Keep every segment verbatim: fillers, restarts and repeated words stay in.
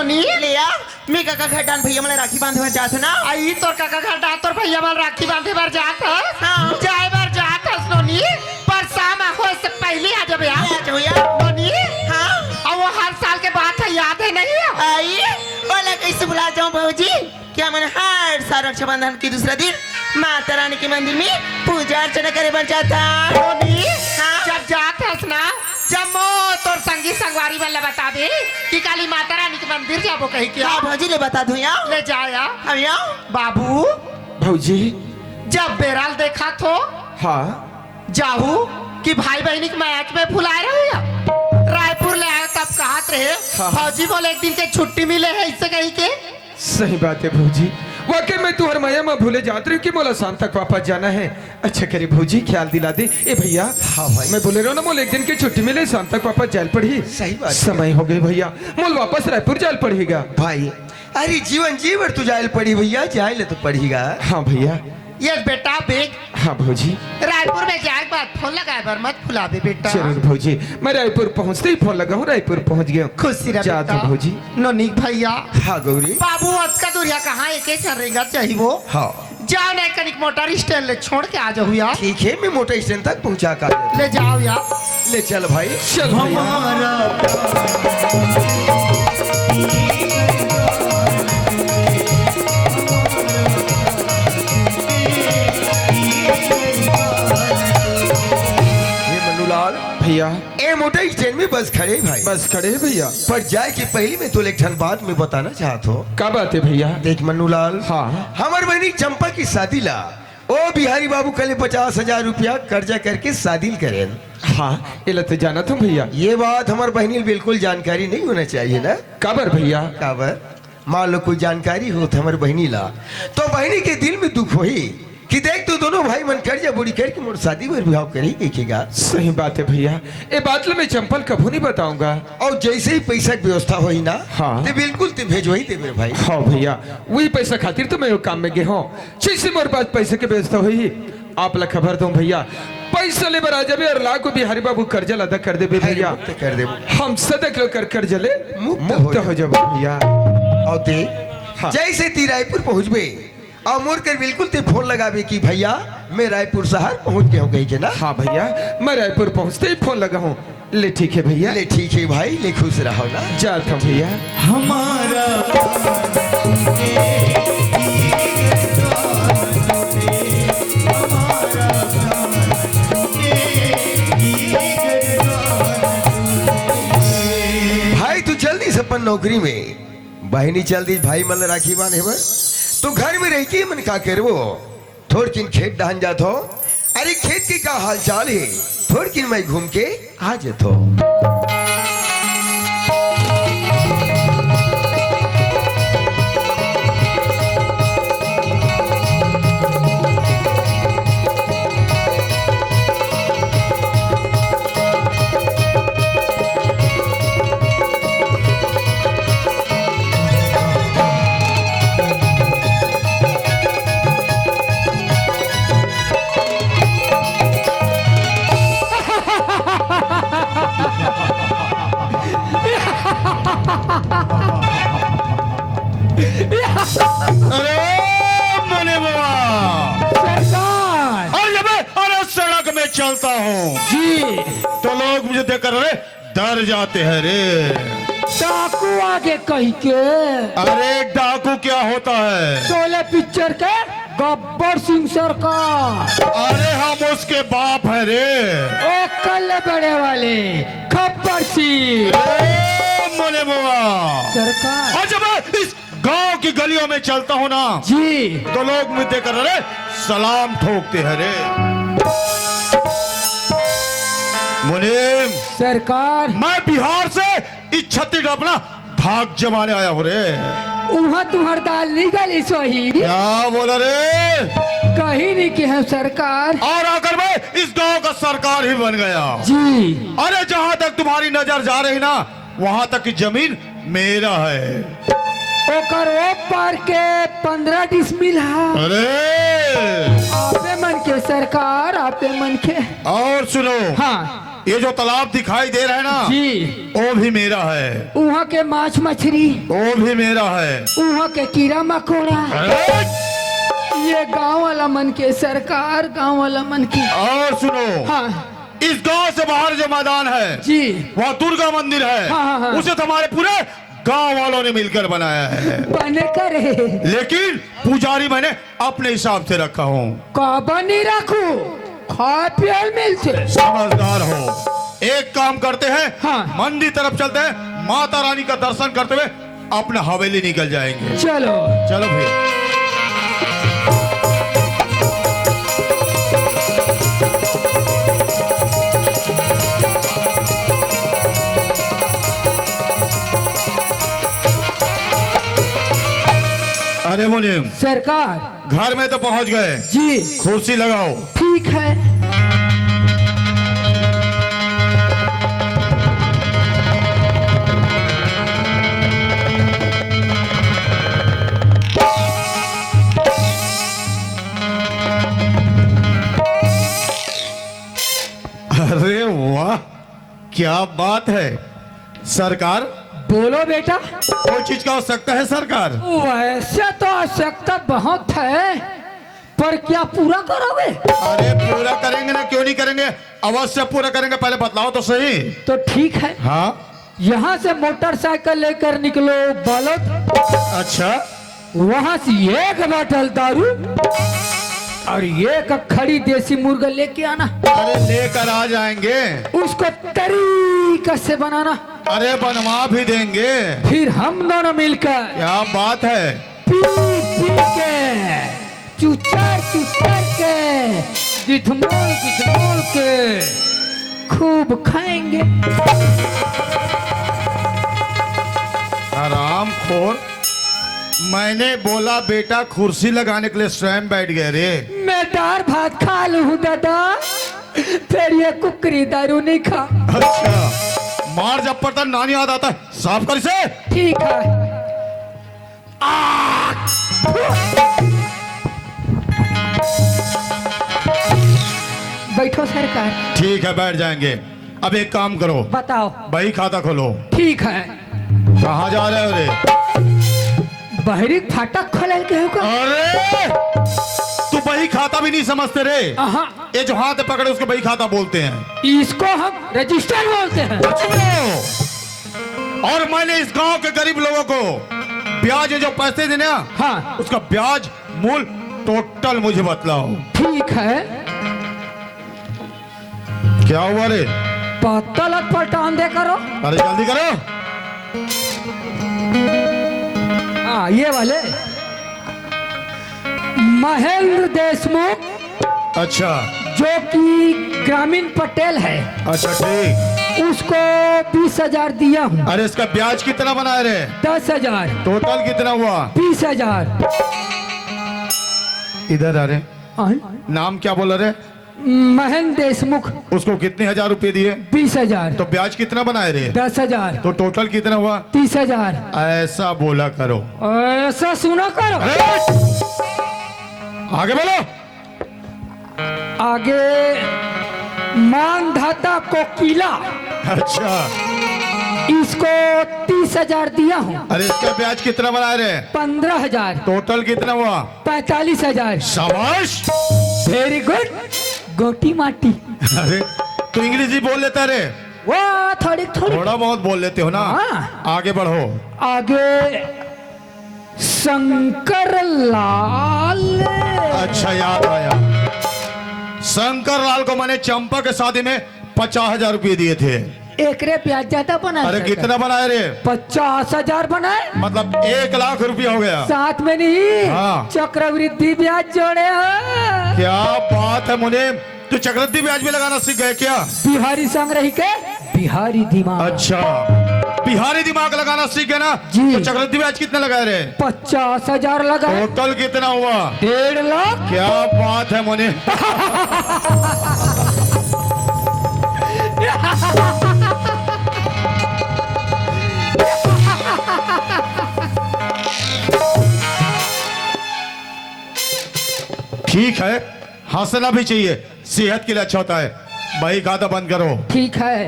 नोनी? ले आ, मैं कका घर डान भैया मन ला राखी बांधे बर जात हूँ ना। आई तोर कका घर डान तोर भैया मन ला राखी बांधे बर जात हस? हाँ। जाए बर जात हस नोनी, पर शाम होए से पहले आ जाबे यार। आ जाओ यार। नोनी? हाँ। अब वो हर साल के बात है, याद है नहीं? आई, ओला कैसे भुला जाऊँ भौजी? क्या मन हर साल रक्षाबंधन के दूसरा दिन माता रानी के मंदिर में पूजा अर्चना करे बर जाता। नोनी, हाँ? जब जात हस ना, जम्मो तोर संगी संगवारी मन ला बताबे कि काली माता रानी के मंदिर जाबो कही के। हाँ, भौजी ले बता दो यार। ले जा यार। हम यार। बाबू। भौजी। जब बेरा ल देखत हो। हाँ। जाहू कि भाई बहिनी के मैच में भुलाए रहे हो या? रायपुर ले आए तब कहत रहे, हाँ। भौजी बोले एक दिन के छुट्टी मिले है, इससे कही के। सही बात है भौजी, वाकई में तुहर मया में भूले जात रहे कि मोला शाम तक वापस जाना है। अच्छा करे भौजी, ख्याल दिला दे। ए भैया, हाँ भाई। मैं बोले रहो ना, मोला एक दिन की छुट्टी मिले, शाम तक वापस जाए ल पड़ही। सही बात है। समय हो गए भैया, मोला वापस रायपुर जाए ल पड़हीगा। भाई, अरे जीवन जी बर तू जाए ल पड़ही भैया, जाए ल तो पड़हीगा। हाँ भैया। ये बेटा बेग। हाँ भौजी। रायपुर में जाए के बाद फोन लगाए बर मत भुलाबे बेटा। जरूर भौजी, मैं रायपुर पहुँचते ही फोन लगाहूँ, रायपुर पहुँच गया हूँ। खुशी रह जात बेटा। हूँ भौजी। नोनी के भैया। हाँ गौरी। बाबू अतका दूरिया कहाँ एके झन रेंगत जाही वो? हाँ। जाओ ना कनिक मोटर स्टैंड ले छोड़ के आ जाओ यार। ठीक है, मैं मोटर स्टैंड तक पहुँचा कर देता हूँ। ले जाओ यार। ले चल भाई। चल भैया। हमारा हे मन्नूलाल। भैया। ए मोटर स्टैंड में बस खड़े भाई। बस खड़े है भैया। पर जाए के पहले मैं तोला एक ठन बात मैं बताना चाहत हो। का बात है भैया? देख मन्नूलाल। हाँ। हमर बहिनी चंपा की शादी ला ओ बिहारी बाबू कले पचास हजार रुपया कर्जा करके शादी ल करेन। हाँ, एला तो जानत हूँ भैया। ये बात हमर बहिनी ल बिल्कुल जानकारी नहीं होना चाहिए ना। काबर भैया? काबर? मान लो कोई जानकारी होत हमर बहिनी ला, तो बहिनी के दिल में दुख होही कि देख तो दोनों भाई मन कर्जा बोड़ी करके मोर शादी बर बिहाव करही कहिके गा। सही बात है भैया, ए बात ल मैं चंपा ल कभू नहीं बताऊंगा। और जैसे ही पैसा के व्यवस्था होही ना, हाँ। ते बिल्कुल ते भेजवाही देबे भाई। हाँ भैया, वही पैसा खातिर तो मैं वो काम में गे हूँ। जैसे मोर पास पैसे के व्यवस्था होही, आप ला खबर दूं भैया, पैसा ले बर आ जाबे और लाखों बिहारी बाबू कर्जा ला अदा कर देबे भैया। मुक्त कर देबो। हम सदा के लोग कर कर्जा ले मुक्त मुक्त हो हो जाबो भैया। और ते हाँ। जैसे ती रायपुर पहुंचबे और मोर कर बिल्कुल ते फोन लगाबे कि भैया मैं रायपुर शहर पहुंच गया हूँ कहिके ना। हाँ भैया, मैं रायपुर पहुंचते ही फोन लगा हूँ। ले ठीक है भैया। ले ठीक है भाई, ले खुश रहो ना। जात हूँ भैया। हमारा भाई तू जल्दी से अपन नौकरी में बहिनी चल दी भाई मन ल राखी बांधे बर। तू घर में रह के मन का करबो? थोड़किन खेत डहन जात हो। अरे खेत के का हाल चाल हे? थोड़किन मैं घूम के आ जात हो। अरे मोने बाबा। सरकार। अरे जब मैं, अरे सड़क में चलता हूँ जी। तो लोग मुझे देखकर, अरे डर जाते हैं रे। डाकू आगे कहिके। अरे डाकू क्या होता है? शोले पिक्चर के गब्बर सिंह सरकार। अरे हम उसके बाप हैं रे। ओ कल्ले बड़े वाले गब्बर सिंह। ए, मोने बाबा। सरकार। और जब मैं इस गांव की गलियों में चलता हूँ ना, जी। तो लोग मुझे देखकर, अरे सलाम ठोकते हैं रे। मुनीम, सरकार। मैं बिहार से इस छत्तीसगढ़ अपना धाक जमाने आया हूँ रे। उहाँ तुम्हार दाल नहीं गली सोही। क्या बोला रे? कहीं नहीं कहे सरकार। और आकर मैं इस गांव का सरकार ही बन गया। जी। अरे जहाँ तक तुम्हारी नजर जा रही ना, वहाँ तक की जमीन मेरा है। ओकर ओ पार के पन्द्रह डिसमिल है। अरे। आपे मन के सरकार, आपे मन के। और सुनो। हाँ। ये जो तालाब दिखाई दे रहा है ना, जी। वो भी मेरा है। वहाँ के माछ मछली, वो भी मेरा है। वहाँ के कीड़ा मकोड़ा, अरे! ये गांव वाला मन के, सरकार, गांव वाला मन के। और सुनो, हाँ। इस गांव से बाहर जो मैदान है, जी। वहाँ दुर्गा मंदिर है, हाँ, हाँ, हाँ। उसे तुम्हारे पूरे गांव वालों ने मिलकर बनाया है। बने करे। लेकिन पुजारी मैंने अपने हिसाब से रखा हूँ। काबर नहीं रखू, खाए पियल मिलते। समझदार हो, एक काम करते हैं, हाँ। मंदिर तरफ चलते हैं, माता रानी का दर्शन करते हुए अपना हवेली निकल जाएंगे। चलो। चलो फिर। अरे मुनीम, सरकार। घर में तो पहुंच गए। जी। कुर्सी लगाओ। ठीक है। अरे वाह, क्या बात है सरकार। बोलो बेटा। कोई चीज का आवश्यकता है सरकार? वैसे तो आवश्यकता बहुत है, पर क्या पूरा करोगे? अरे पूरा करेंगे ना, क्यों नहीं करेंगे, अवश्य पूरा करेंगे। पहले बतलाओ तो सही। तो ठीक है। हाँ। यहाँ से मोटरसाइकिल लेकर निकलो बालक। अच्छा। वहाँ से एक बाटल दारू और एक खड़ी देसी मुर्गा लेके आना। अरे लेकर आ जाएंगे। उसको तरीका से बनाना। अरे बनवा भी देंगे। फिर हम दोनों मिलकर क्या बात है। पी पी के, चुचर चुचर के, गिठमोल गिठमोल के खूब खाएंगे। हरामखोर, मैंने बोला बेटा कुर्सी लगाने के लिए स्वयं बैठ गए रे। मैं दार भात खा लूं दादा, फिर ये कुकरी दारू नहीं खा। अच्छा, मार जब पड़ता नानी याद आता है, साफ कर इसे। ठीक है। बैठो सरकार। ठीक है, बैठ जाएंगे। अब एक काम करो, बताओ। बही खाता खोलो। ठीक है। कहाँ जा रहे हो रे? बहरी फाटक खोले के हो का? अरे, तू बही खाता भी नहीं समझते रे। हाँ। ये जो हाथ पकड़े उसको बही खाता बोलते हैं। इसको हम रजिस्टर बोलते हैं। चुप रहो। और मैंने इस गांव के गरीब लोगों को ब्याज में जो पैसे देने हैं, हाँ। उसका ब्याज मूल टोटल मुझे बतलाओ। ठीक है। क्या हुआ रे? पत्ता लत पलटान दे करो। अरे जल्दी करो। हाँ, ये वाले महेंद्र देशमुख, अच्छा। जो कि ग्रामीण पटेल है, अच्छा, ठीक। उसको बीस हजार दिया हूँ। अरे, इसका ब्याज कितना बनाए रे? दस हजार। टोटल कितना हुआ? बीस हजार। इधर आ रे। हाँ? नाम क्या बोला रे? महेंद्र देशमुख। उसको कितने हजार रुपए दिए? बीस हजार। तो ब्याज कितना बनाए रे? दस हजार। तो टोटल कितना हुआ? तीस हजार। ऐसा बोला करो। ऐसा सुना करो। अरे! आगे बोलो। आगे मानधाता कोकिला। अच्छा। इसको तीस हजार दिया हूँ। अरे, इसका ब्याज कितना बनाए रे? पन्द्रह हजार। टोटल कितना हुआ? पैंतालीस हजार। शाबाश। Very good। गोटी माटी। अरे, तू इंग्लिश भी बोल लेता रे? वो थोड़ी थोड़ी। थोड़ा बहुत बोल लेते हो ना। हाँ। आगे बढ़ो। आगे शंकर लाल। अच्छा, याद आया। शंकर लाल को मैंने चंपा के शादी में पचास हजार रुपये दिए थे। एकरे ब्याज ज्यादा बना अरे, सकता। कितना बनाए रे? पचास हजार बनाए। मतलब एक लाख रुपया हो गया। साथ में नहीं, हाँ। चक्रवृद्धि ब्याज जोड़े हो। क्या बात है मुनीम, तू चक्रवृद्धि ब्याज भी लगाना सीख गए क्या? बिहारी संग रही के बिहारी दिमाग। अच्छा, बिहारी दिमाग लगाना सीख गए ना? जी। तो चक्रवृद्धि ब्याज कितना लगाए रे? पचास हजार लगाए। टोटल कितना हुआ? डेढ़ लाख। क्या बात है मुनीम। ठीक है, हंसना भी चाहिए, सेहत के लिए अच्छा होता है। भाई, गादा बंद करो। ठीक है।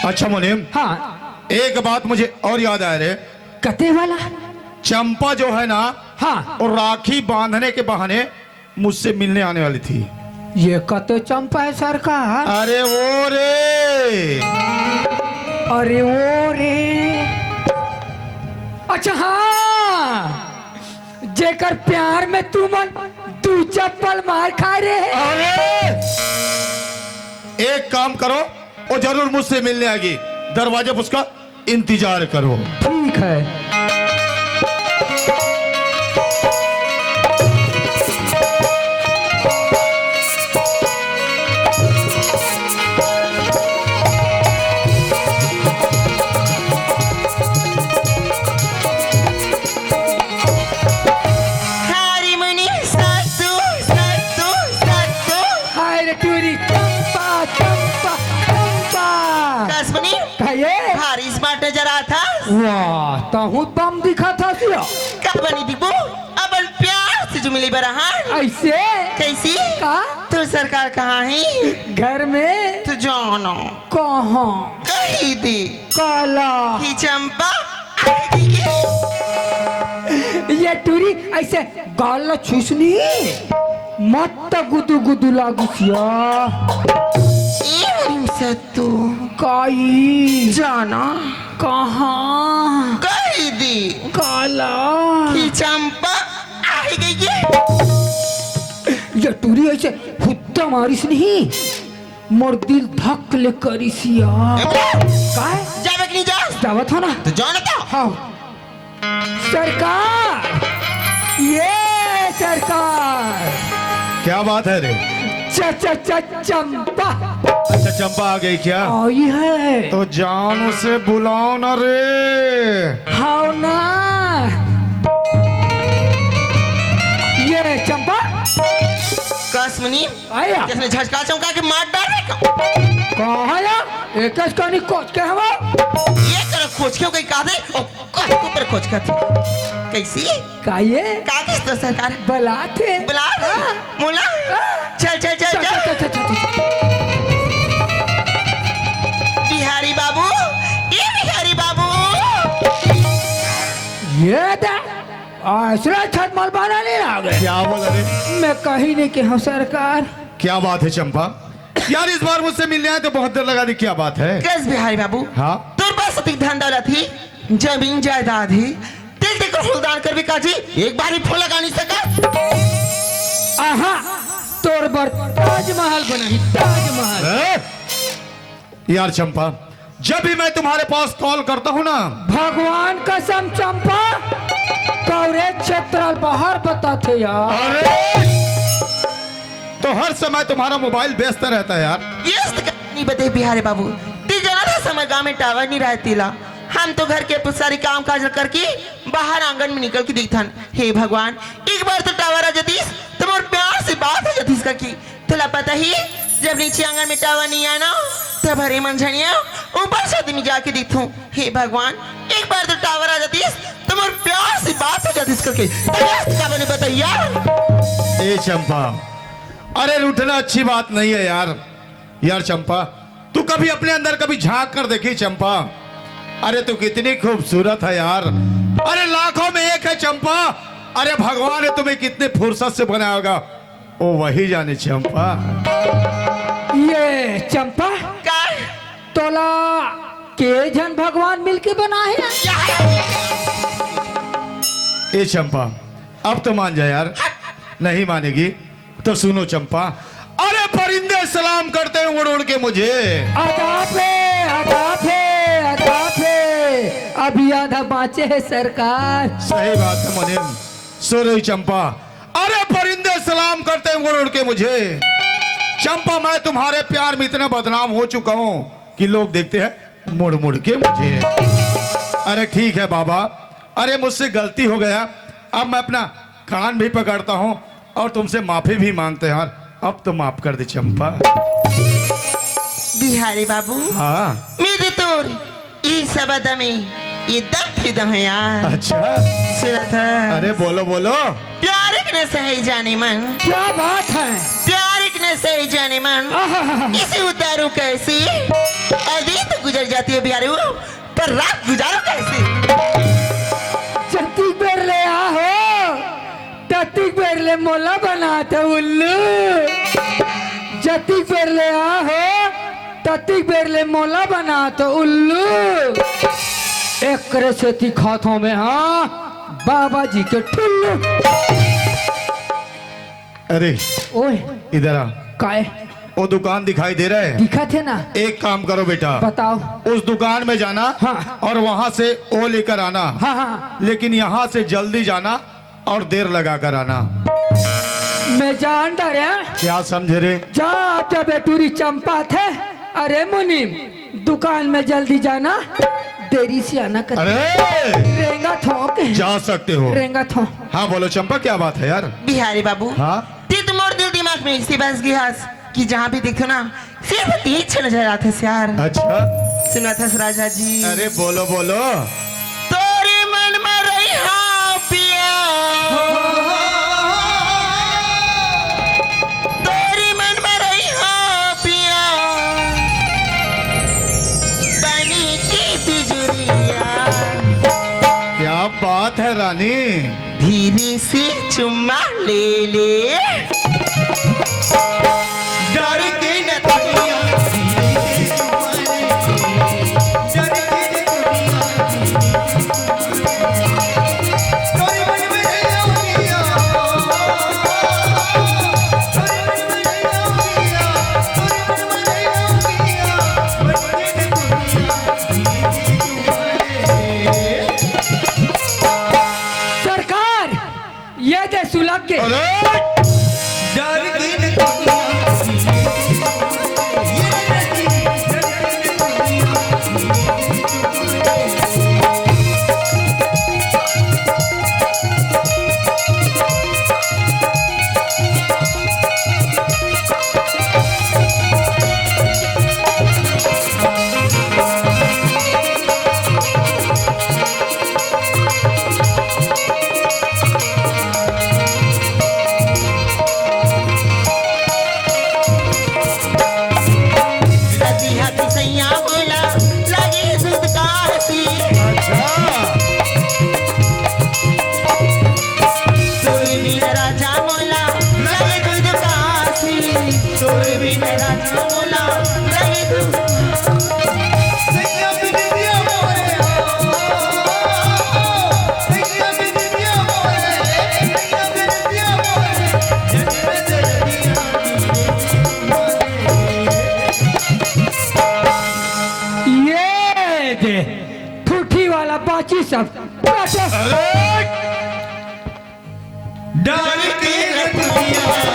अच्छा मुनीम, हाँ। एक बात मुझे और याद आया रे। कते वाला? चंपा जो है ना, हाँ। वो राखी बांधने के बहाने मुझसे मिलने आने वाली थी। ये कते चंपा है सरकार? अरे वो रे। अरे वो रे। अच्छा हाँ, जेकर प्यार में तुमन दू चप्पल मार खाए रहे। अरे एक काम करो, वो जरूर मुझसे मिलने आएगी। दरवाजे पर उसका इंतजार करो। ठीक है। हारी मुनि सत्तू, सत्तू, सत्तू। हाय रे टूरी, चंपा, चंपा, चंपा। कस मुनि, कहिए। भारी स्मार्ट नजर आत हस। वाह, तहूँ बम दिखत हस या। का बनी दिखबो? अपन प्यार से जो मिली बरा, हाँ? ऐसे? कैसी? का? तोर सरकार कहाँ है? घर में। तो जानो। कहाँ? कही दे। काला। कि चंपा आएगी के? ये टूरी ऐसे गाल ला छूसनी। मत गुदु गुदु लागू सिया। ए उरिम सत्तू। काई? जाना। कहाँ? कही दी। काला। कि चंपा आएगी के? ये टूरी ऐसे हुत्ता मारिस नहीं। मोर दिल धक ले करिस या। ए, बोला। काय? जावे कि नहीं जास? जावत हो ना। तो जाओ ना तो। हाँ। सरकार, ये सरकार। क्या बात है रे? च, च, च, चंपा। अच्छा, चंपा आ गई क्या? आई है। तो जान उसे बुलाओ ना रे। हाव ना। ये चंपा। कस मुनि, आया। जैसे झटका चौंका के मार डाले का। कहाँ या? एकस कनी कोच के हवा। ये कर खोज के कहीं कहा दे, ओ, कोच के ऊपर खोज कर। कैसी? का ये? का किस तो सरकार? बुलाते। बुला दे। हाँ। मुला। हाँ। चल, चल, चल, चल, चल। चल, चल, चल, चल। बिहारी बाबू, ये बिहारी बाबू। ये दे। असला छत मलबाना नहीं आ गए। क्या बोला रे? मैं कहीं नहीं कहा सरकार। क्या बात है चंपा? यार, इस बार मुझसे मिलने आए तो बहुत देर लगा दी, क्या बात है? कस बिहारी बाबू? हाँ? तोर पास अधिक धन दौलत ही, जमीन जायदाद ही, दिल दिल को फूलदान कर भी काजी, एक बार भी फूल लगा नहीं सका। आहा, तोर बर ताजमहल बनाही, ताजमहल। हैं? यार चंपा, जब भी मैं तुम्हारे पास कॉल करता हूँ ना। भगवान कसम चंपा, कवरेज क्षेत्र बाहर बताते यार। अरे, तो हर समय तुम्हारा मोबाइल व्यस्त रहता है यार। व्यस्त नहीं बते बिहारी बाबू, ती जाना था समय गाँव में टावर नहीं रहती ला। हम तो घर के सारी काम काज करके बाहर आंगन में निकल के दिखथन। हे भगवान, एक बार तो टावर आ जातीस, तो मोर प्यार से बात हो जातीस का की। तोला पता ही, जब नीचे आंगन में टावर नहीं आना, तब हरे मन झनिया ऊपर छत में जाके दिखथूं। हे भगवान, एक बार तो टावर आ जातीस, तो मोर प्यार से बात हो जातीस करके। तो रास्ते का बने बताइए यार। ए चंपा, अरे रूठना अच्छी बात नहीं है यार। यार चंपा, तू कभी अपने अंदर कभी झांक कर देखी चंपा। अरे तू कितनी खूबसूरत है यार। अरे लाखों में एक है चंपा। अरे भगवान ने तुम्हें कितने फुर्सत से बनाया होगा। ओ वही जाने चंपा। ये चंपा, का? तोला के झन भगवान मिलके बनाए हे? ए चंपा, अब तो मान जा यार, नहीं मानेगी तो सुनो चंपा। अरे परिंदे सलाम करते हैं उड़ उड़ के मुझे। अदाफे, अदाफे, अदाफे। अभी आधा बाँचे है सरकार। सही बात है मुनीम। सो रही चंपा, अरे परिंदे सलाम करते हैं उड़ उड़ के मुझे। चंपा, मैं तुम्हारे प्यार में इतना बदनाम हो चुका हूँ कि लोग देखते हैं मुड़ मुड़ के मुझे। अरे ठीक है बाबा, अरे मुझसे गलती हो गया, अब मैं अपना कान भी पकड़ता हूँ और तुमसे माफी भी मांगते हैं यार। अब तो माफ कर दे चंपा। बिहारी बाबू, हाँ। मैं तो तोर ई शब्द में ये दम फिदा है यार। अच्छा। सुनत है। अरे बोलो, बोलो। प्यार के नशा है जाने मन। क्या बात है? प्यार के ऐसे ही जाने मन, आहा। इसे उतारूं कैसे? और दिन तो गुजर जाती है बिहारी, पर रात गुजारूं कैसे? जतिक बेर ले आहो, ततिक बेर ले मोला बनात उल्लू। जतिक बेर ले आहो, ततिक बेर ले मोला बनात उल्लू। एकरे सेती खाथों में, हाँ, बाबा जी के ठुल्लू। अरे, ओए। इधर आ। काय? वो दुकान दिखाई दे रहा है? दिखत है ना। एक काम करो बेटा। बताओ। उस दुकान में जाना हाँ। और वहां से वो लेकर आना। हाँ, हाँ। लेकिन यहाँ से जल्दी जाना और देर लगा कर आना। मैं जान डरे। क्या समझे रे? जा, जब ये टूरी चंपा थे। अरे मुनीम, दुकान में जल्दी जाना, देरी से आना कर। अरे! रेंगा थोंक। जा सकते हो। रेंगा थोंक। हाँ, बोलो चंपा, क्या बात है यार? बिहारी बाबू। हाँ? ते तो मोर दिल दिमाग में इसी बस गई हस कि जहाँ भी देखो ना, सिर्फ तीच नजर आथे यार। अच्छा। सुना था राजा जी। अरे बोलो, बोलो। तोरी मन में रही हाँ पिया। तोरी मन में रही हाँ पिया। बनी की बिजुरिया। क्या बात है रानी। धीरे से चुम्मा ले ले। डर के न दुनिया, डर के न दुनिया। सरकार, ये दे सुलग के। अरे! डर के न दुनिया। सैया बोला, लगे दूध का हंसी। अच्छा। तोरे बिन राजा मोला, लगे दूध का हंसी। तोरे बिन राजा मोला, लगे दूध। सैया बिन दिया मोरे हो, सैया बिन दिया मोरे, सैया बिन दिया मोरे। ये दे, ठूठी वाला बाची सब। अरे! डाल के रख दिया।